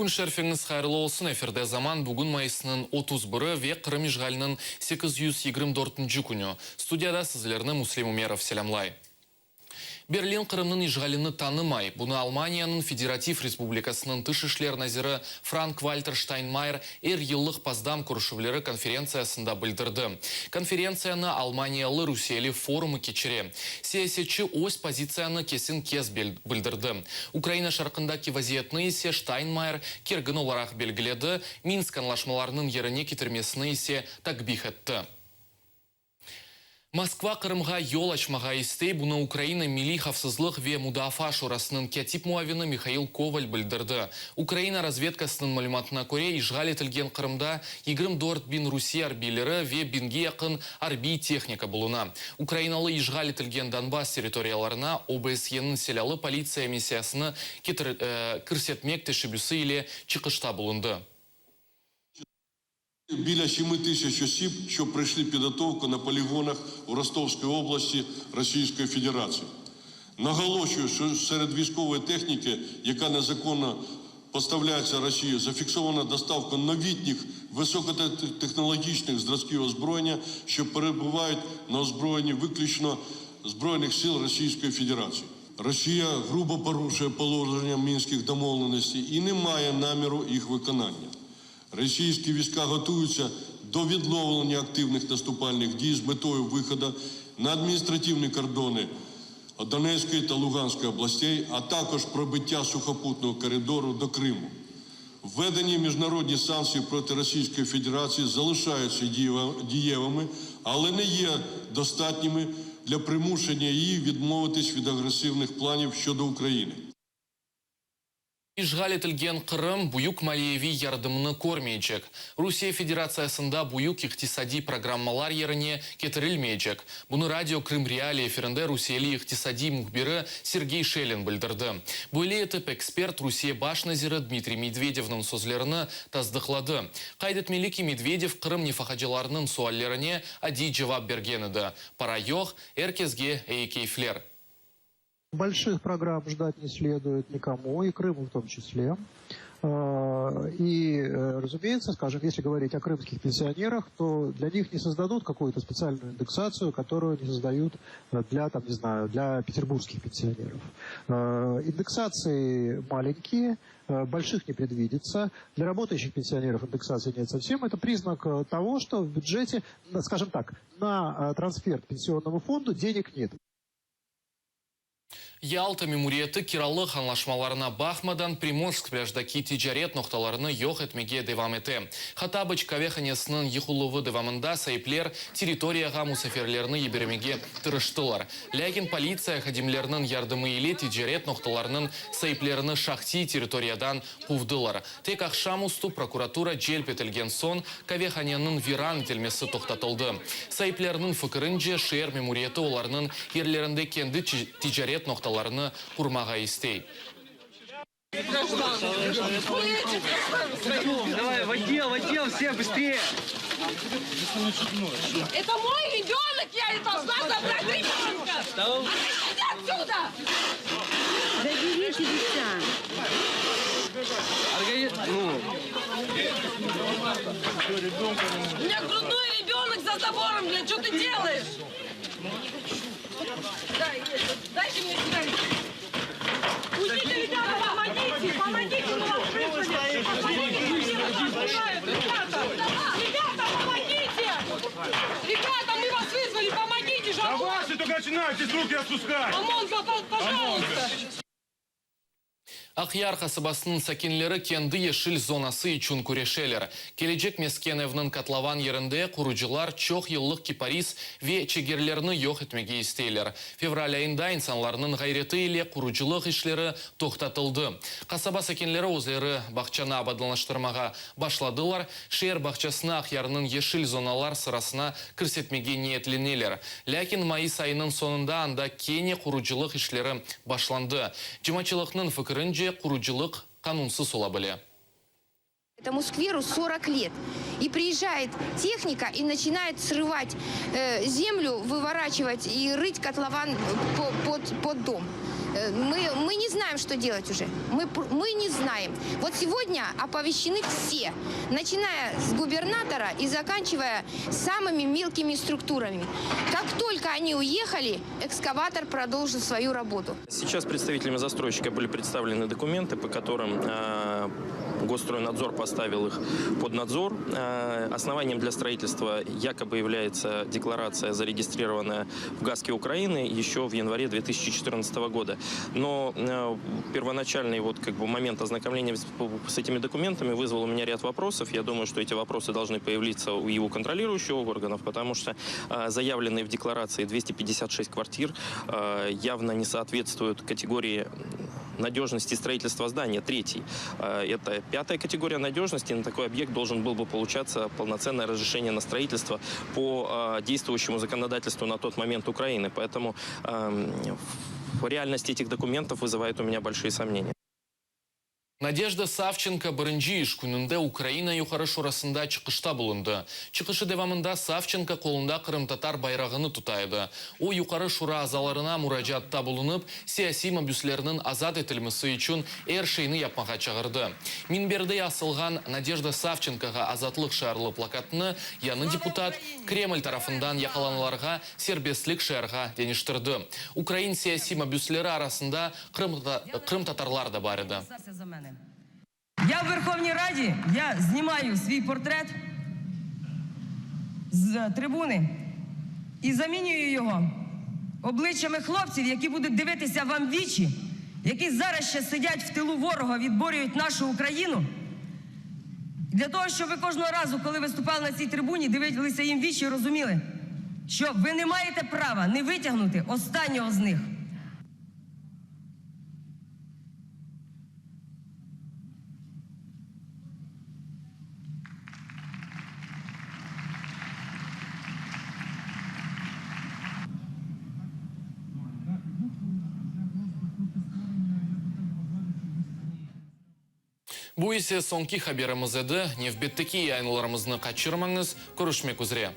Kün şerifiñiz hayırlı olsun, efirde Zaman, bugün mayısnıñ 31-i ve Qırım işğaliniñ 824-nci künü. Studiyada sizlerni Müslim Ümerov selâmlay. Berlin Qırımnıñ işğalini tanımay. Bunı Almaniyanıñ Federativ Respublikasınıñ tış işler naziri Frank-Valter Ştaynmayer er yıllıq Potsdam körüşüvleri konferentsiyasında bildirdi. Konferentsiyanı Almaniyalı-Rusiyeli forumı keçire. Siyasetçi öz pozitsiyanı kesen-kes bildirdi. Ukraina şarqındaki vaziyetni ise Ştaynmayer kergin olaraq belgiledi, Minsk añlaşmalarınıñ yerine ketirmesini ise takbih etti. Moskva Qırımğa yol açmağa istey, bunı Ukraina Milliy havfsızlıq ve mudafaa şurasınıñ kâtip muavini Mihail Koval bildirdi. Ukraina razvedkasınıñ malümatına köre, işğal etilgen Qırımda 24 biñ Rusiye arbiyleri ve biñge yaqın arbiy tehnika buluna. Ukrainalı işğal etilgen Donbass territoriyalarına OBSYeniñ silâlı politsiya missiyasını kirsetmek teşebbüsi ile çıqışta bulundı. Біля 7 тисяч осіб, що пройшли підготовку на полігонах у Ростовській області Російської Федерації. Наголошую, що серед військової техніки, яка незаконно поставляється Росією, зафіксована доставка новітніх високотехнологічних зразків озброєння, що перебувають на озброєнні виключно Збройних сил Російської Федерації. Росія грубо порушує положення мінських домовленостей і не має наміру їх виконання. Російські війська готуються до відновлення активних наступальних дій з метою виходу на адміністративні кордони Донецької та Луганської областей, а також пробиття сухопутного коридору до Криму. Введені міжнародні санкції проти Російської Федерації залишаються дієвими, але не є достатніми для примушення її відмовитись від агресивних планів щодо України. İşğal etilgen Qırım büyük maliyeviy yardımını körmeycek. Rusiye Federatsiyasında büyük iqtisadiy programmalar yerine ketirilmeycek. Bunı radio Krım Reali efirinde rusiyeli iqtisadiy mühbiri Sergey Şelin bildirdi. Böyle etip ekspert Rusiye baş naziri Dmitriy Medvedevniñ sözlerini tasdıqladı. Qayd etmeli ki, Medvedev Qırım nefaqacılarınıñ suallerine adiy cevap bergen edi. Para yoq, er keske eyi keyfler. Больших программ ждать не следует никому, и Крыму в том числе. И, разумеется, скажем, если говорить о крымских пенсионерах, то для них не создадут какую-то специальную индексацию, которую не создают для, там, не знаю, для петербургских пенсионеров. Индексации маленькие, больших не предвидится. Для работающих пенсионеров индексации нет совсем. Это признак того, что в бюджете, скажем так, на трансфер пенсионному фонду денег нет. Yalta memuriyeti kiralıq añlaşmalarına baqmadan Primorsk plâjdaki ticaret noqtalarını yoq etmege devam ete. Hatabıç qavehanesiniñ yıqıluvı devamında saipler territoriyağa musafirlerni yibermege tırıştılar. Lâkin politsiya hadimleriniñ yardımı ile ticaret noqtalarınıñ saiplerini şahsiy territoriyadan quvdılar. Tek aqşam üstü prokuratura celp etilgen soñ qavehaneniñ viran etilmesi toqtatıldı. Saipleriniñ fikirince şeer memuriyeti olarnıñ yerlerinde kendi ticaret noqtalarını qurmağa istey. Давай, в отдел, в отдел, все, быстрее! Это мой ребенок, я не должна забрать ребенка! Отойдите отсюда! Заберите дитя. Ну, У меня грудной ребенок за забором, блин, что ты делаешь? Дай, дайте мне сигарету. Уйдите, ребята, помогите, помогите, мы вас вызвали. Помогите, все вас снимают, ребята. Ребята, помогите! Ребята, мы вас вызвали, помогите же! ОМОН, Давайте только начинайте с руки отпускать! ОМОН, пожалуйста! Aqyar qasabasınıñ sakinleri kendi yeşil zonası içün küreşeler. Kelecek mesken evniñ kotlovan yerinde qurucılar çoq yıllıq kiparis ve çegerlerni yoq etmege isteyler. Fevral ayında insanlarnıñ ğayreti ile qurucılıq işleri toqtatıldı. Qasaba sakinleri özleri bağçanı abadanlaştırmağa başladılar. Şeer bağçasını Aqyarnıñ yeşil zonalar sırasına kirsetmege niyetleneler. Lâkin mayıs ayınıñ soñunda anda kene qurucılıq işleri başlandı. Cemaatçılıqnıñ fikirince qurucılıq qanunsız ola bile. Этому скверу 40 лет. И приезжает техника и начинает срывать землю, выворачивать и рыть котлован под дом. Мы, мы не знаем, что делать уже. Мы, мы не знаем. Вот сегодня оповещены все, начиная с губернатора и заканчивая самыми мелкими структурами. Как только они уехали, экскаватор продолжил свою работу. Сейчас представителями застройщика были представлены документы, по которым э, Госстройнадзор поставил их под надзор. Э, основанием для строительства якобы является декларация, зарегистрированная в ГАСКе Украины еще в январе 2014 года. Но э, первоначальный вот как бы момент ознакомления с этими документами вызвал у меня ряд вопросов. Я думаю, что эти вопросы должны появиться у его контролирующих органов, потому что э, заявленные в декларации 256 квартир явно не соответствуют категории надежности строительства здания, третий. Э, это пятая категория надежности. На такой объект должен был бы получаться полноценное разрешение на строительство по э, действующему законодательству на тот момент Украины. Поэтому эм, реальность этих документов вызывает у меня большие сомнения. Nadejda Savçenko birinci iş kününde Ukraina Yuqarı Şurasında çıqışta bulundı. Çıqışı devamında Savçenko qolunda qırımtatar bayrağını tuta edi. O, Yuqarı Şura azalarına muracaatta bulunıp, siyasiy mabüslerniñ azat etilmesi içün er şeyni yapmağa çağırdı. Minberde asılğan Nadejda Savçenkoğa azatlıq şiarlı plakatnı yañı deputat Kreml tarafından yaqalanlarğa serbestlik şiarğa deñiştirdi. Ukrain siyasiy mabüsleri arasında qırımtatarlar da bar edi. Я в Верховній Раді я знімаю свій портрет з трибуни і замінюю його обличчями хлопців, які будуть дивитися вам в вічі, які зараз ще сидять в тилу ворога, відборюють нашу Україну. Для того, щоб ви кожного разу, коли виступали на цій трибуні, дивилися їм в вічі і розуміли, що ви не маєте права не витягнути останнього з них. Bu ise soñki haberimiz edi. Nevbetteki yayınlarımıznı qaçırmañız. Körüşmek üzre.